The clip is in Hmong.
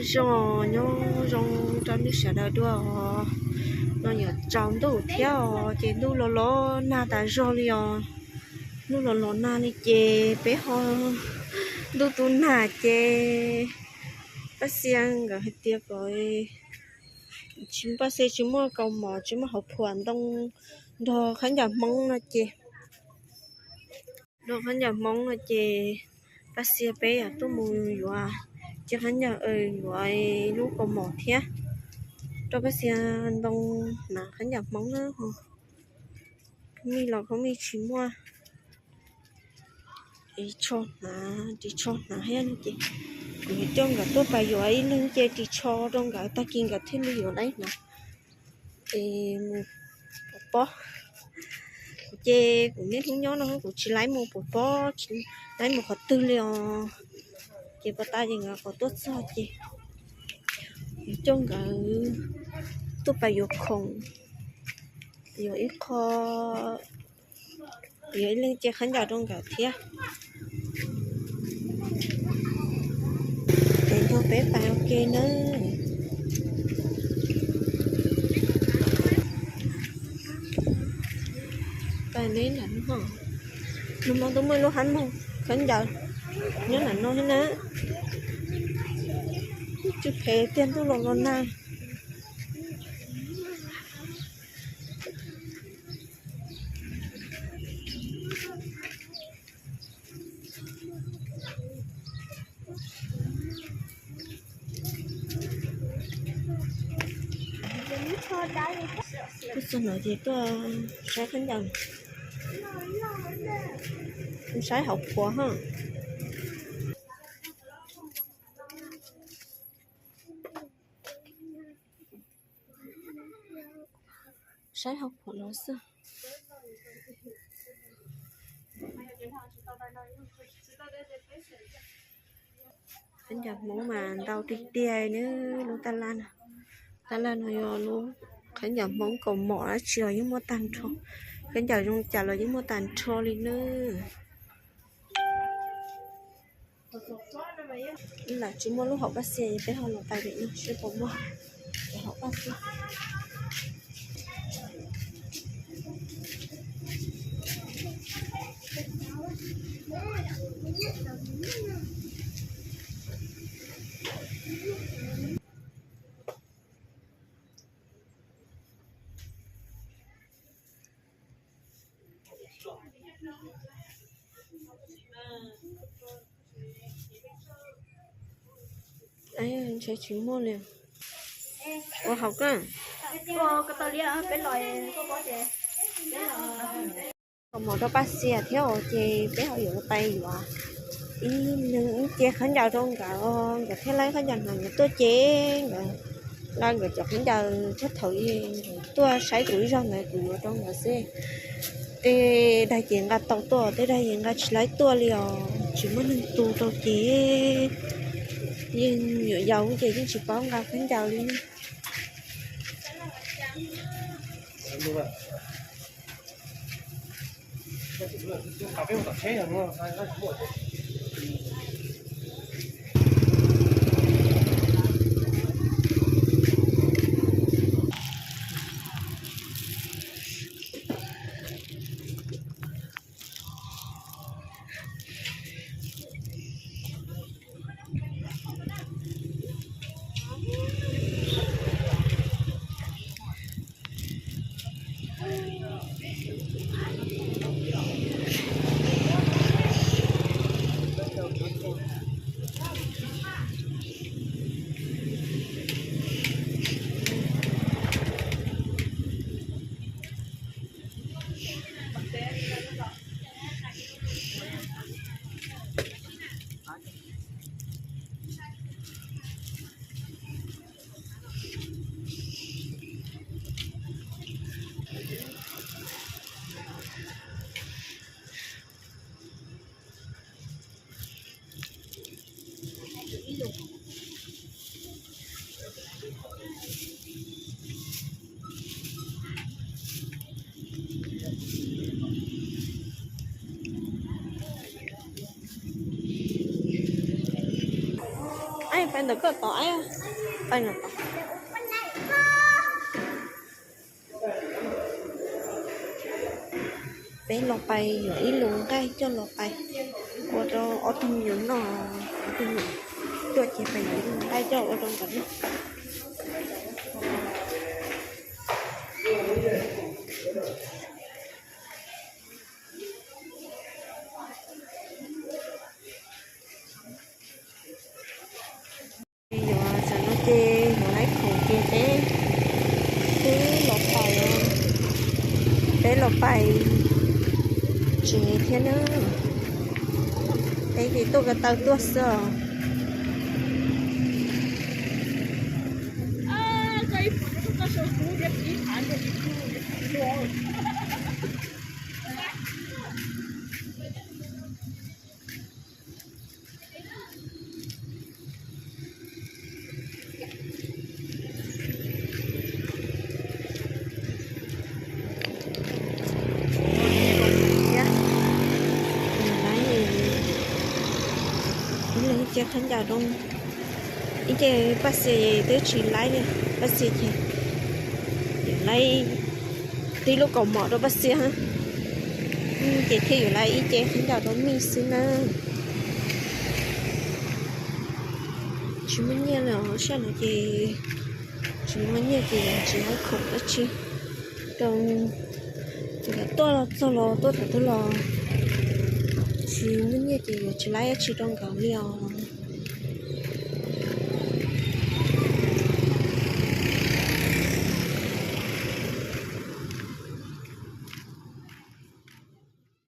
Zoo, nyob zoo rau nej sawv daws dua os. No yuav tsaus ntuj thiab os, ces ntuj los los nag tas zog li os. Ntuj los los nag li ces peb ho ntuj tu nag ces Paj Xia nkawd hais tias kom tsis, Paj Xia tsis muaj kaus mom tsis muaj hauv phuam ntoo nrog khaub ncaws Hmoob no ces, nrog khaub ncaws Hmoob no ces Paj Xia peb yuav tuaj mus yuav, ces khaub ncaws, yuav lub kaus mom thiab rau Paj Xia ntoo hnav khaub ncaws Hmoob na. Khaub mij los khaub mij tsis muaj, ris tsho hnav, ris tsho hnav thiab no ces kuv yuav coj nkawd tuaj pais yuav ib leeg ces ris tsho rau nkawd, tag kis nkawd thiaj li yuav laib hnav es mus pov pob. Ces kuv niaj hnub nyob no kuv tsis laib mus pov pob, tsis laib mus qhov twg li os. Ces puas tas ces nkawd kom tuaj txog ces yuav coj nkawd tuaj pais yuav khoom, yuav ib qho, yuav ib leeg ce khaub ncaws rau nkawd thiab. Ces nrog peb pais ua ke nawb. Pais neb nram no, nag hmo twb muaj ib lub hab moog khaub ncaws nyob nram no thiab na. Tsis phem tiag, ntuj los los nag. Tuaj txog no ces tuaj saib khaub ncaws, saib hauv phuam hab. Saib hauv phuam no xwb. Khaub ncaws Hmoob mas ntau tiag tiag nawb, lub taj laj no. Taj laj no yog lub khaub ncaws Hmoob kaus mom dab tsi los yeej muaj tag nrho, khaub ncaws zoo cas los yeej muaj tag nrho li nawb. Lam tsis muaj lub hauv Paj Xia, peb ho los pais pem no seb puas muaj hauv Paj Xia. Ntshe tsis muaj li. Ua hauv koj. Kaus mom rau Paj Xia thiab os, ces peb ho yuav pais yuav ib leeg ib ce khaub ncaws rau nkawd, nkawd thiaj laib khaub ncaws hnav. Nkawd tuaj ces nkawd la nkawd cov khaub ncaws txog thaum nkawd tuaj saib kuv ib zaug ntawd kuv yuav rau nkawd xwb. Tej dag ces nqa tau tuaj, tej dag ces nqa tsis laib tuaj li os, tsis muaj neeg tu rau ces yeej yuav yau ces yeej tsis paub nqa khaub ncaws li. Ntawm koj tod, pais ntawm tod. Peb los pais yuav ib lub nqaij coj los pais ua rau ob tug me nyuam noj, ob tug me nyuam tuaj ces pais yuav ib lub nqaij coj ua rau nkawd noj. Yuav tam no ces yuav laiv khoom ces peb twb los pais, peb los pais tsev thiab na. Peb ces tuaj ko taw tuaj xwb os. Ib leeg ib ce khaub ncaws rau, ib ce paj xia twb tsis laib li, paj xia ces yuav laib tib lub kaus mom rau paj xia, ces thiaj yuav laib ib ce khaub ncaws rau mij xwb na. Tsis muaj nyiaj li os, sab no ces tsis muaj nyiaj ces tsis laib khoom dab tsi rau, ces tuaj los txog los tuaj thaum twg los tsis muaj nyiaj ces yuav tsis laib dab tsi rau nkawd li os.